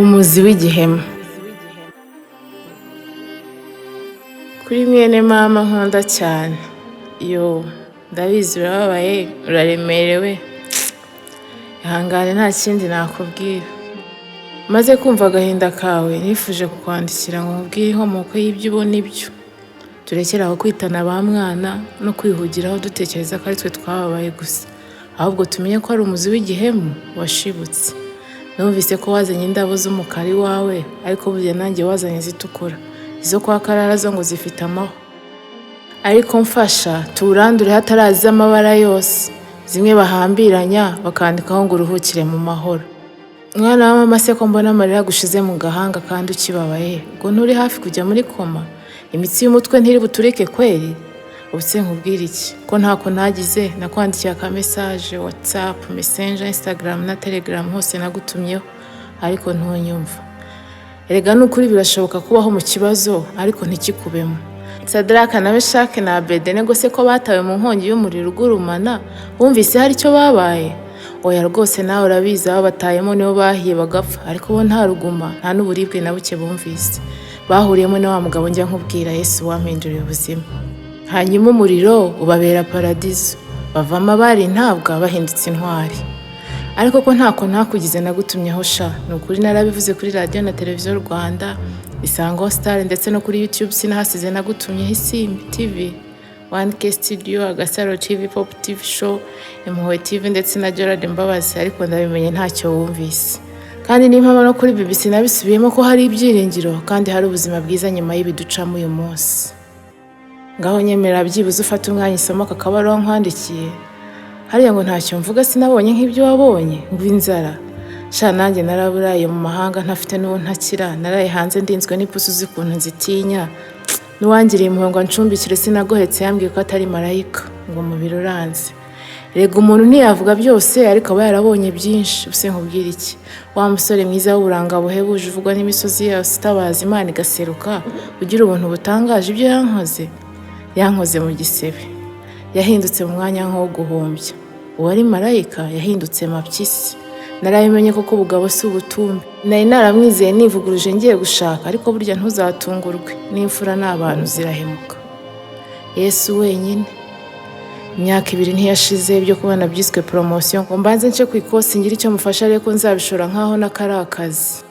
Umuzi w'igihemu. Kuri mwene mama nkunda cyane, yoo ndabizi urababaye, uraremerewe, ihangane nta kindi nakubwira. Maze kumva agahinda kawe nifuje kukwandikira ngo nkubwire inkomoko y'ibyo ubona ibyo. Turekere aho kwitana ba mwana no kwihugiraho dutekereza ko ari twe twababaye gusa, ahubwo tumenye ko ari umuzi w'igihemu washibutse. Numvise ko wazanye indabo z'umukara iwawe, ariko burya nanjye wazanye izitukura. Izo kwa Karara zo ngo zifite amahwa. Ariko mfasha tuwurandure hataraza amabara yose, zimwe bahambiranya bakandikaho ngo uruhukire mu mahoro. Mwana wa mama se ko mbona amarira agushize mu gahanga kandi ukibabaye, ubwo nturi hafi kujya muri koma? Imitsi y'umutwe ntiri buturike kweri? Ubu se nkubwire iki? Ko ntako ntagize, nakwandikiye aka message, WhatsApp, Messenger, Instagram na Telegram hose nagutumyeho, ariko ntunyumva. Erega ni ukuri birashoboka kubaho mu kibazo ariko ntikikubemo. Sadraka na Meshaki na Abedenego se ko batawe mu nkongi y'umuriro ugurumana, wumvise hari icyo babaye? Oya rwose nawe urabizi ababatayemo nibo bahiye bagapfa, ariko bo nta ruguma nta n'uburibwe na buke bumvise. Bahuriyemo na wa mugabo njya nkubwira Yesu wampinduriye ubuzima. Hanyuma umuriro ubabera paradizo, bavamo abari intabwa bahindutse intwari. Ariko ko ntako ntakugize nagutumyeho sha, ni ukuri narabivuze kuri radiyo na televiziyo Rwanda, Isango Star ndetse no kuri YouTube sinahasize nagutumyeho Isimbi TV, 1K Studio, Agasaro TV, Pop TV Show, Impuhwe TV ndetse na Gerard Mbabazi, ariko ndabimenye ntacyo wumvise. Kandi n'impamo no kuri BBC nabisubiyemo ko hari ibyiringiro kandi hari ubuzima bwiza nyuma y'ibiducamo uyu munsi. Ngaho nyemerera byibuze ufate umwanya usome aka kabaruwa nkwandikiye. Hariya ngo ntacyo mvuga sinabonye nk'ibyo wabonye, ngo inzara. Sha nanjye naraburaye mu mahanga ntafite n'uwo ntakira, naraye hanze ndinzwe n'ipusi uzi ukuntu nzitinya. N'uwangiriye impuhwe ngo ancumbikire sinagohetse yambwiye ko atari marayika, ngo umubiri uranze. Erega umuntu ntiyavuga byose ariko aba yarabonye byinshi, ubuse nkubwire iki? Wa musore mwiza w'uburanga buhebuje uvugwa n'imisozi yose utabaza Imana igaseruka, ugira ubuntu butangaje ibyo yankoze? Yankoze mu gisebe. Yahindutse mu mwanya nk'uwo guhumbya. Uwari marayika yahindutse mapyisi. Narabimenye koko ubugabo si ubutumbi. Nari naramwizeye nivuguruje ngiye gushaka, ariko burya ntuzatungurwe n'imfura n'abantu zirahemuka. Yesu wenyine. Imyaka ibiri ntiyashize ibyo kubana byiswe poromosiyo ngo mbanze nce ku ikosi ngire icyo mufasha ariko nzabishora nkaho n'akari akazi.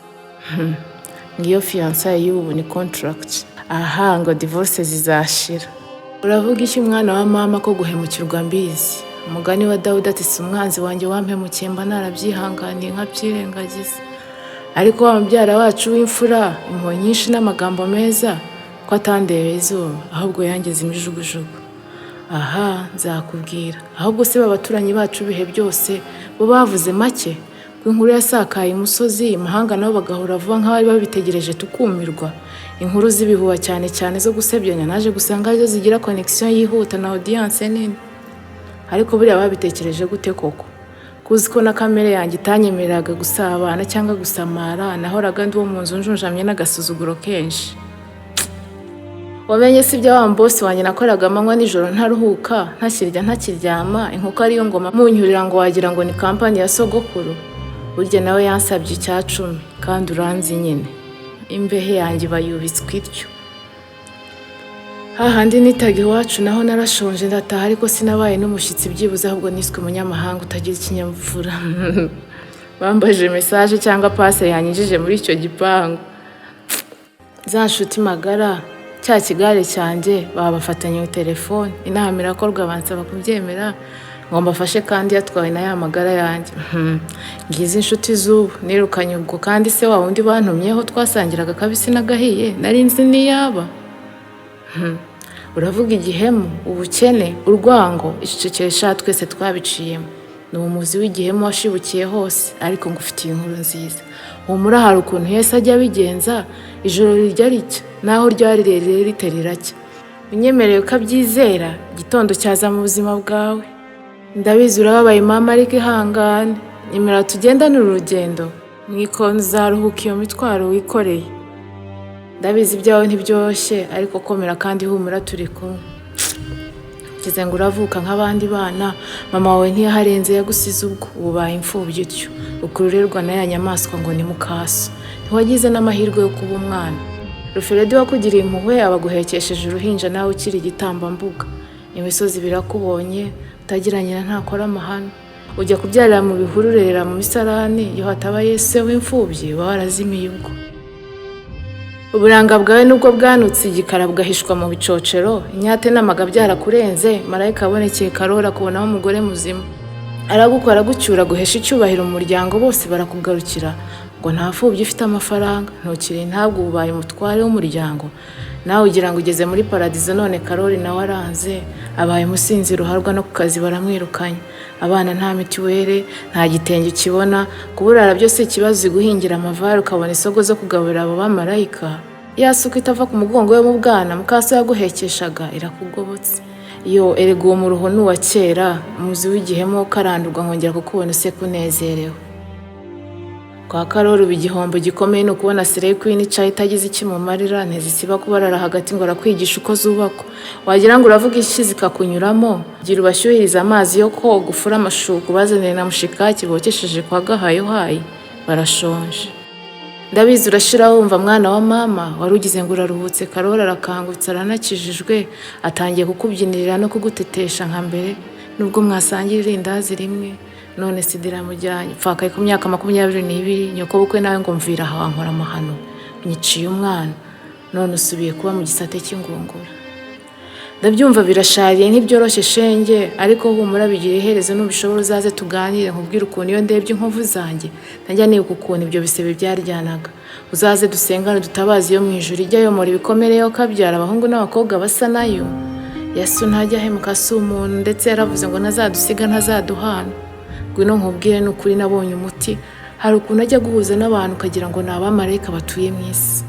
Ngiyo fiançailles y'ubu ni contract. Aha ngo divorce zizashira. Uravuga iki mwana wa mama ko guhemukirwa mbizi? Umugani wa Dawudi ati si umwanzi wanjye wampemukiye mba narabyihanganiye nkabyirengagiza. Ariko wa mubyara wacu w'imfura, impuhwe nyinshi n'amagambo meza, ko atandebeye izuba, ahubwo yangeze imijugujugu. Aha nzakubwira. Ahubwo se b'abaturanyi bacu ibihe byose bo bavuze make ko inkuru yasakaye imusozi, imahanga nabo bagahura vuba nk'abari babitegereje tukumirwa. Inkuru z'ibihuha cyane cyane zo gusebyanya naje gusanga arizo zigira connection yihuta na audience nini. Ariko buriya babitekereje gute koko? Kuzi ko na kamere yanjye itanyemereraga gusabana cyangwa gusamara, nahoraga ndi uwo mu nzu njunjamye n'agasuzuguro kenshi. Wamenye si ibya wa boss wanjye nakoraga amanywa nijoro ntaruhuka, ntakirya ntakiryama, inkoko ariyo ngoma munyurira ngo wagira ngo ni kampani ya sogokuru. Burya nawe yansabye icya cumi kandi uranzi nyine. Imbehe yanjye iba yubitswe ityo. Hahandi nitaga iwacu naho narashonje ndataha ariko sinabaye n'umushyitsi byibuze ahubwo niswe umunyamahanga utagira ikinyabupfura. Bambaje message cyangwa passe yanyinjije muri icyo gipangu. Za nshuti magara, cya kigare cyanjye babafatanye telefone, inama irakorwa bansaba kubyemera ngo mbafashe kandi yatwawe na ya magara yanjye. Ngizi inshuti z'ubu nirukanye ubwo kandi se wa wundi bantumyeho twasangiraga akabisi n'agahiye nari nzi niyaba. Uravuga igihemu, ubukene, urwango, icecekere sha twese twabiciyemo. Ni umuzi w'igihemu washibukiye hose, ariko ngufitiye inkuru nziza. Humura hari ukuntu Yesu ajya abigenza, ijoro rijya ricya, naho ryari rirerire rite riracya. Unyemereye ukabyizera, igitondo cyaza mu buzima bwawe. Ndabizi urababaye mama ariko ihangane. Nyemera tugendane uru rugendo, mu ikona uzaruhuka iyo mitwaro wikoreye. Ndabizi ibyawe ntibyoroshye ariko komera kandi humura turi kumwe. Ngize ngo uravuka nk'abandi bana, mama wawe ntiyaharenze yagusize ubwo, ubu ubaye imfubyi utyo. Ukururerwa na ya nyamaswa ngo ni mukaso. Ntiwagize n'amahirwe yo kuba umwana. Ruferedi wakugiriye impuhwe aba aguhekesheje uruhinja nawe ukiri igitambambuga. Imisozi birakubonye, utagira nyina ntakora amahano. Ujya kubyarira mu bihuru urerera mu misarani, iyo hataba Yesu w'imfubyi uba warazimiye ubwo. Uburanga bwawe nubwo bwanutse igikara bugahishwa mu bicocero, inyate n'amaga byarakurenze, marayika abonekeye Karori akubonamo umugore muzima. Aragukora agucyura aguhesha icyubahiro mu muryango, bose barakugarukira ngo nta mfubyi ifite amafaranga, ntukiri ntabwo ubaye umutware w'umuryango. Nawe ugira ngo ugeze muri paradizo none Karori nawe aranze, abaye umusinzi ruharwa no ku kazi baramwirukanye. Abana nta mituweli, nta gitenge ukibona, kuburara byose ikibazo guhingira amavare ukabona isogo zo kugaburira abo bamarayika. Ya suka itava ku mugongo we mu bwana mukaso yaguhekeshaga irakugobotse. Yo erega uwo muruho ni uwa kera, umuzi w'igihemo ukarandurwa nkongera kukubona useka unezerewe. Kwa Karori ubu igihombo gikomeye ni ukubona Slay Queen icaye itagize ikimumarira, ntizisiba kubarara hagati ngo arakwigisha uko zubakwa. Wagira ngo uravuga iki zikakunyuramo, gira ubashyuhirize amazi yo koga, ufure amashuka, ubazanire na mushikaki bokesheje kwa Gahayohayi, barashonje. Ndabizi urashira wumva mwana wa mama, wari ugize ngo uraruhutse, Karori arakangutse aranakijijwe, atangiye kukubyinirira no kugutetesha nka mbere, nubwo mwasangira irindazi rimwe. None sida iramujyanye, pfakaye ku myaka 22, nyokobukwe nawe ngo mvira aha wankora amahano, unyiciye umwana, none usubiye kuba mu gisate cy'ingungura. Ndabyumva birashariye ntibyoroshye shenge, ariko humura bigira iherezo, nubishobora uzaze tuganire nkubwire ukuntu iyo ndebye inkovu zanjye ntajya nibuka ukuntu ibyo bisebe byaryanaga. Uzaze dusengane dutabaze iyo mu ijuru ijya yomora ibikomere yo kabyara abahungu n'abakobwa basa nayo. Yesu ntajya ahemuka si umuntu, ndetse yaravuze ngo ntazadusiga ntazaduhana. Ngwino nkubwire ni ukuri nabonye umuti, hari ukuntu ajya guhuza n'abantu ukagira ngo ni abamarayika batuye mu isi.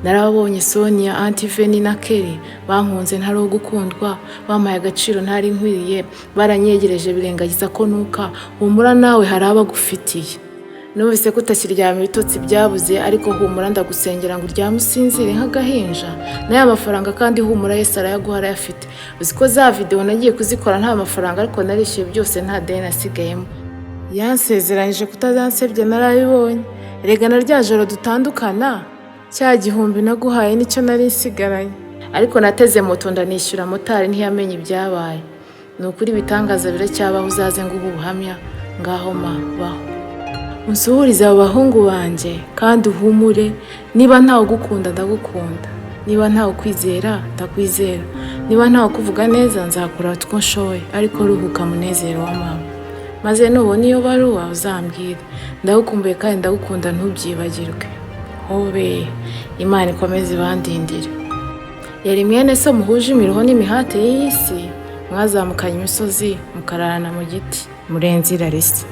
Narababonye Sonia, Aunty Veni na Kelly bankunze ntari uwo gukundwa, bampaye agaciro ntari nkwiriye, baranyegereje birengagiza ko nuka, humura nawe hari abagufitiye. Numvise ko utakiryama ibitotsi byabuze, ariko humura ndagusengera ngo uryame usinzire nk'agahinja. N'aya mafaranga kandi humura Yesu arayaguha arayafite. Uzi ko za video nagiye kuzikora nta mafaranga, ariko narishyuye byose nta deni nasigayemo. Yansezeranyije kutazansebya narabibonye. Erega na rya joro dutandukana, cya gihumbi naguhaye nicyo nari nsigaranye. Ariko nateze moto ndanishyura motari ntiyamenye ibyabaye. Ni ukuri ibitangaza biracyabaho, uzaze nguhe ubuhamya, ngaho ma baho. Unsuhurize abo bahungu banjye kandi uhumure, niba ntawe ugukunda ndagukunda, niba ntawe ukwizera ndakwizera, niba ntawe ukuvuga neza nzakora utwo nshoboye, ariko ruhuka munezero wa mama. Maze nubona iyo baruwa uzambwire, ndagukumbuye kandi ndagukunda ntubyibagirwe. Hobe Imana ikomeze ibandindire. Yari mwene so muhuje imiruho n'imihate y'iyi si, mwazamukanye imisozi mukararana mu giti. Murenzi Larissa.